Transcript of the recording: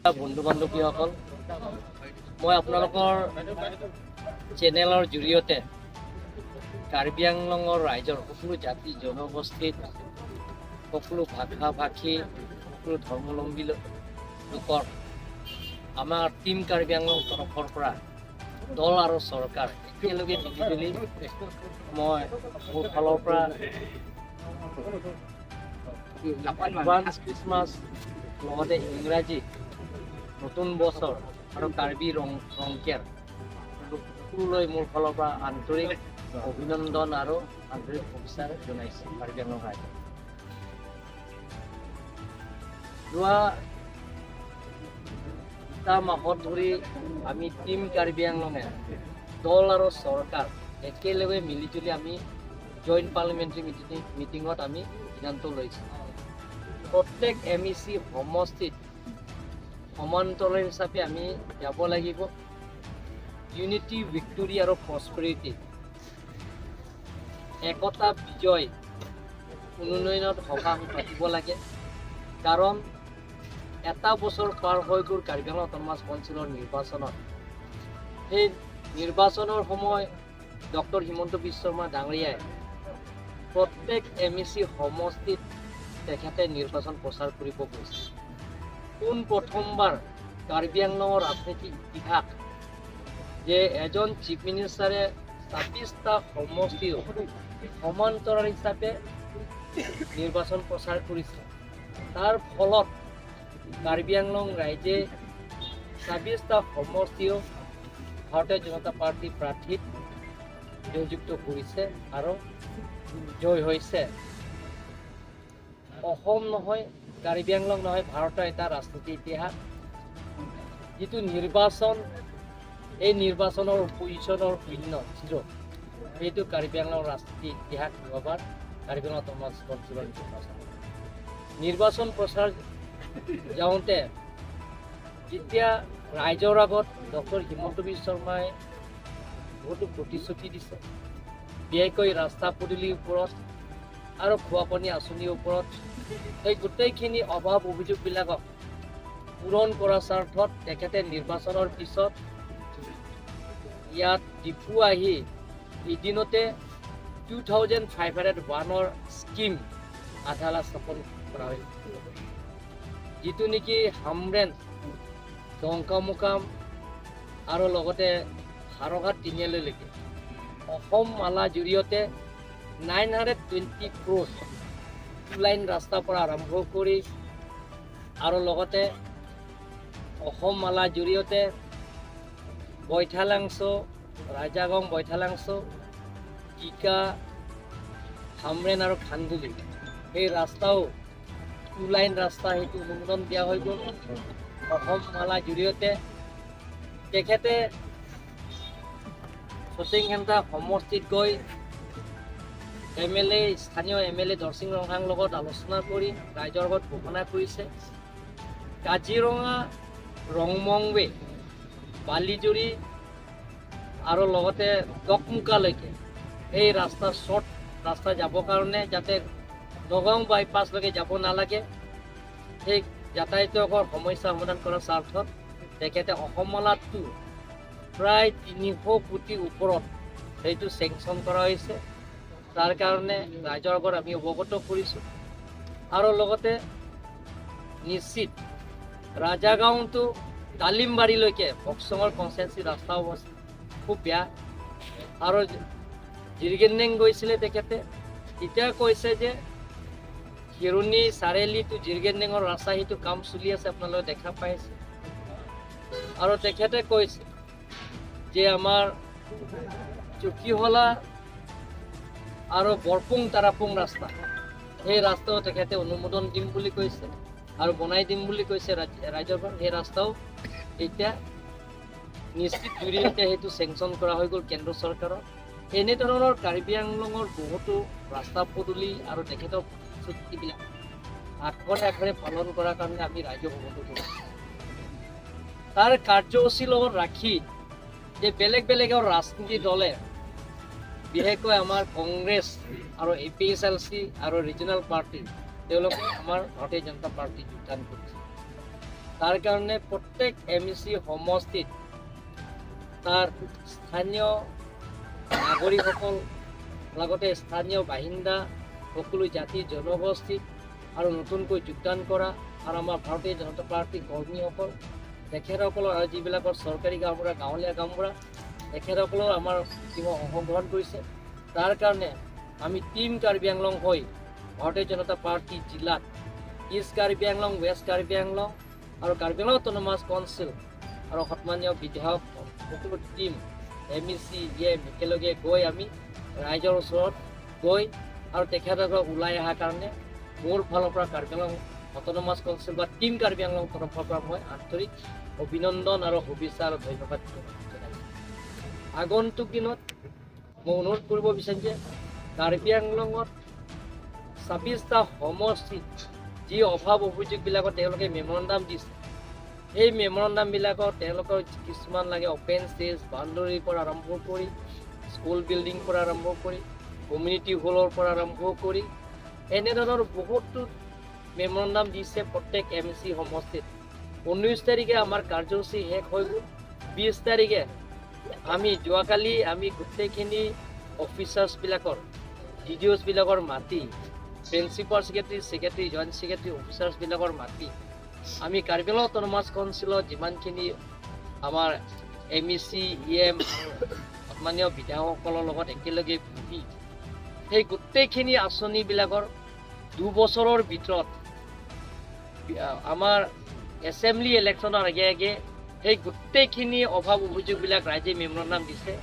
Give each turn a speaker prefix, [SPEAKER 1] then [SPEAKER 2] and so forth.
[SPEAKER 1] বন্ধু বান্ধৱীসকল, মই আপোনালোকৰ চেনেলৰ জৰিয়তে কাৰ্বি আংলঙৰ ৰাইজৰ সকলো জাতি জনগোষ্ঠীৰ, সকলো ভাষা ভাষী, সকলো ধৰ্মাৱলম্বী লোকৰ আমাৰ টীম কাৰ্বি আংলং তৰফৰ পৰা দল আৰু চৰকাৰ একেলগে মিলিজুলি মই মোৰ ফালৰ পৰা এডভান্স খ্ৰীষ্টমাছ, লগতে ইংৰাজী নতুন বছৰ আৰু কাৰ্বি ৰং ৰংকেৰ সকলোলৈ মোৰ ফালৰ পৰা আন্তৰিক অভিনন্দন আৰু আন্তৰিক শুভেচ্ছা জনাইছোঁ। কাৰ্বি আংলং ৰাইজক যোৱা 2টা মাহত ধৰি আমি টীম কাৰ্বি আংলঙে দল আৰু চৰকাৰ একেলগে মিলিজুলি আমি জইণ্ট পাৰ্লিমেণ্টাৰী মিটিঙত আমি সিদ্ধান্ত লৈছোঁ, প্ৰত্যেক এমইচি সমষ্টিত সমান্তৰাল হিচাপে আমি যাব লাগিব। ইউনিটি, ভিক্টৰী আৰু প্ৰস্পেৰিটি, একতা, বিজয়, উন্নয়নত সকাহ পাতিব লাগে। কাৰণ এটা বছৰ পাৰ হৈ গ'ল কাৰ্বি আংলং অট'নমাছ কাউন্সিলৰ নিৰ্বাচনত। সেই নিৰ্বাচনৰ সময় ডক্টৰ হিমন্ত বিশ্ব শৰ্মা ডাঙৰীয়াই প্ৰত্যেক এমইচি সমষ্টিত তেখেতে নিৰ্বাচন প্ৰচাৰ কৰিব গৈছে। পোন প্ৰথমবাৰ কাৰ্বি আংলঙৰ ৰাজনীতিক ইতিহাস যে এজন চিফ মিনিষ্টাৰে 26টা সমষ্টিও সমান্তৰাল হিচাপে নিৰ্বাচন প্ৰচাৰ কৰিছে। তাৰ ফলত কাৰ্বি আংলং ৰাইজে 26টা সমষ্টিও ভাৰতীয় জনতা পাৰ্টীৰ প্ৰাৰ্থীত জয়যুক্ত কৰিছে আৰু জয় হৈছে। অসম নহয়, কাৰ্বি আংলং নহয়, ভাৰতৰ এটা ৰাজনীতি ইতিহাস যিটো নিৰ্বাচন, এই নিৰ্বাচনৰ পজিশ্যনৰ শূন্য, জিৰ', সেইটো কাৰ্বি আংলং ৰাজনীতি ইতিহাস। যোৱাবাৰ কাৰ্বি আংলং অট'নমাছ কাউন্সিলৰ নিৰ্বাচন প্ৰচাৰ যাওঁতে যেতিয়া ৰাইজৰ আগত ডক্টৰ হিমন্ত বিশ্ব শৰ্মাই বহুতো প্ৰতিশ্ৰুতি দিছে, বিশেষকৈ ৰাস্তা পদূলিৰ ওপৰত আৰু খোৱা পানী আঁচনিৰ ওপৰত, সেই গোটেইখিনি অভাৱ অভিযোগবিলাকক পূৰণ কৰাৰ স্বাৰ্থত তেখেতে নিৰ্বাচনৰ পিছত ইয়াত ডিফু আহি এদিনতে 2501ৰ স্কীম আধাৰশিলা স্থাপন কৰা হৈছে, যিটো নেকি হামৰেণ, ডংকামুকাম আৰু লগতে হাৰঘাট তিনিআলিলৈকে অসম মালা জৰিয়তে 920 crores two line ৰাস্তাৰ পৰা আৰম্ভ কৰি আৰু লগতে অসম মালাৰ জৰিয়তে বৈঠালাংছ, ৰাজাগং, বৈঠালাংছ, টিকা, হামৰেণ আৰু খান্দুলি, সেই ৰাস্তাও টু লাইন ৰাস্তা, সেইটো অনুমোদন দিয়া হৈ গ'ল অসম মালাৰ জৰিয়তে। তেখেতে ছটিংঘেণ্টা সমষ্টিত গৈ এমএলএ, স্থানীয় এমএলএ দৰচিং ৰংহাং লগত আলোচনা কৰি ৰাইজৰ আগত ঘোষণা কৰিছে, কাজিৰঙা ৰংমংৱে, বালিজুৰি আৰু লগতে দকমুকালৈকে এই ৰাস্তা, শ্বৰ্ট ৰাস্তা যাবৰ কাৰণে যাতে নগাঁও বাইপাছলৈকে যাব নালাগে, সেই যাতায়াতৰ সমস্যা সমাধান কৰাৰ স্বাৰ্থত তেখেতে অসমমালাটো প্ৰায় 300 কোটিৰ ওপৰত সেইটো চেংচন কৰা হৈছে। তাৰ কাৰণে ৰাইজৰ আগত আমি অৱগত কৰিছোঁ। আৰু লগতে নিশ্চিত ৰাজাগাঁওটো ডালিমবাৰীলৈকে বক্সঙৰ কনষ্টিটুৱেঞ্চি ৰাস্তা অৱস্থা খুব বেয়া। আৰু জিৰগেনেং গৈছিলে তেখেতে, তেতিয়া কৈছে যে শিৰণি চাৰিআলি টু জিৰগেনেঙৰ ৰাস্তা, সেইটো কাম চলি আছে, আপোনালোকে দেখা পাইছে। আৰু তেখেতে কৈছে যে আমাৰ চকীহলা আৰু বৰপুং তাৰাপুং ৰাস্তা, সেই ৰাস্তাও তেখেতে অনুমোদন দিম বুলি কৈছে আৰু বনাই দিম বুলি কৈছে ৰাইজৰ পৰা। সেই ৰাস্তাও এতিয়া নিশ্চিত জৰিয়তে সেইটো চেংচন কৰা হৈ গ'ল কেন্দ্ৰ চৰকাৰৰ। এনেধৰণৰ কাৰ্বি আংলঙৰ বহুতো ৰাস্তা পদূলি আৰু তেখেতৰ প্ৰতিশ্ৰুতিবিলাক আখৰে আখৰে পালন কৰাৰ কাৰণে আমি ৰাইজক অৱগত কৰিছোঁ। তাৰ কাৰ্যসূচীৰ লগত ৰাখি যে বেলেগ বেলেগৰ ৰাজনীতি দলে, বিশেষকৈ আমাৰ কংগ্ৰেছ আৰু এপিএছএলচি আৰু ৰিজনেল পাৰ্টি, তেওঁলোকে আমাৰ ভাৰতীয় জনতা পাৰ্টি যোগদান কৰিছে। তাৰ কাৰণে প্ৰত্যেক এম ই চি সমষ্টিত তাৰ স্থানীয় নাগৰিকসকল, লগতে স্থানীয় বাসিন্দা, সকলো জাতি জনগোষ্ঠী আৰু নতুনকৈ যোগদান কৰা আৰু আমাৰ ভাৰতীয় জনতা পাৰ্টীৰ কৰ্মীসকল, তেখেতসকলৰ আৰু যিবিলাকৰ চৰকাৰী গাঁওবুঢ়া, গাঁৱলীয়া গাঁওবুঢ়া, তেখেতসকলেও আমাৰ টীমত অংশগ্ৰহণ কৰিছে। তাৰ কাৰণে আমি টীম কাৰ্বি আংলং হৈ ভাৰতীয় জনতা পাৰ্টী জিলাত ইষ্ট কাৰ্বি আংলং, ৱেষ্ট কাৰ্বি আংলং আৰু কাৰ্বি আংলং অট'নমাছ কাউন্সিল আৰু সন্মানীয় বিধায়ক সকলো team M E C M একেলগে গৈ আমি ৰাইজৰ ওচৰত গৈ আৰু তেখেতসকলক ওলাই অহাৰ কাৰণে মোৰ ফালৰ পৰা কাৰ্বি আংলং অট'নমাছ কাউন্সিল বা টীম কাৰ্বি আংলং তৰফৰ পৰা মই আন্তৰিক অভিনন্দন আৰু শুভেচ্ছা আৰু ধন্যবাদ জনাইছোঁ। আগন্তুক দিনত মই অনুৰোধ কৰিব বিচাৰিম যে কাৰ্বি আংলঙত 26টা সমষ্টিত যি অভাৱ অভিযোগবিলাকত তেওঁলোকে মেমৰেণ্ডাম দিছে, সেই মেমৰেণ্ডামবিলাকত তেওঁলোকৰ কিছুমান লাগে অপেন ষ্টেজ, বাউণ্ডৰীৰ পৰা আৰম্ভ কৰি স্কুল বিল্ডিং পৰা আৰম্ভ কৰি কমিউনিটি হলৰ পৰা আৰম্ভ কৰি এনেধৰণৰ বহুতো মেমৰেণ্ডাম দিছে প্ৰত্যেক এম চি সমষ্টিত। 19 তাৰিখে আমাৰ কাৰ্যসূচী শেষ হৈ গ'ল। 20 তাৰিখে আমি যোৱাকালি আমি গোটেইখিনি অফিচাৰ্ছবিলাকৰ, ডি ডি অ'ছবিলাকৰ মাতি, principal secretary, secretary, joint secretary, অফিচাৰ্ছবিলাকৰ মাতি আমি কাৰ্বি আংলং অট'নমাছ কাউন্সিলত যিমানখিনি আমাৰ M E C, E M, সন্মানীয় বিধায়কসকলৰ লগত একেলগে বহি সেই গোটেইখিনি আঁচনিবিলাকৰ 2 বছৰৰ ভিতৰত আমাৰ এছেম্বলি ইলেকশ্যনৰ আগে আগে সেই গোটেইখিনি অভাৱ অভিযোগবিলাক ৰাইজে মেমৰেণ্ডাম দিছে।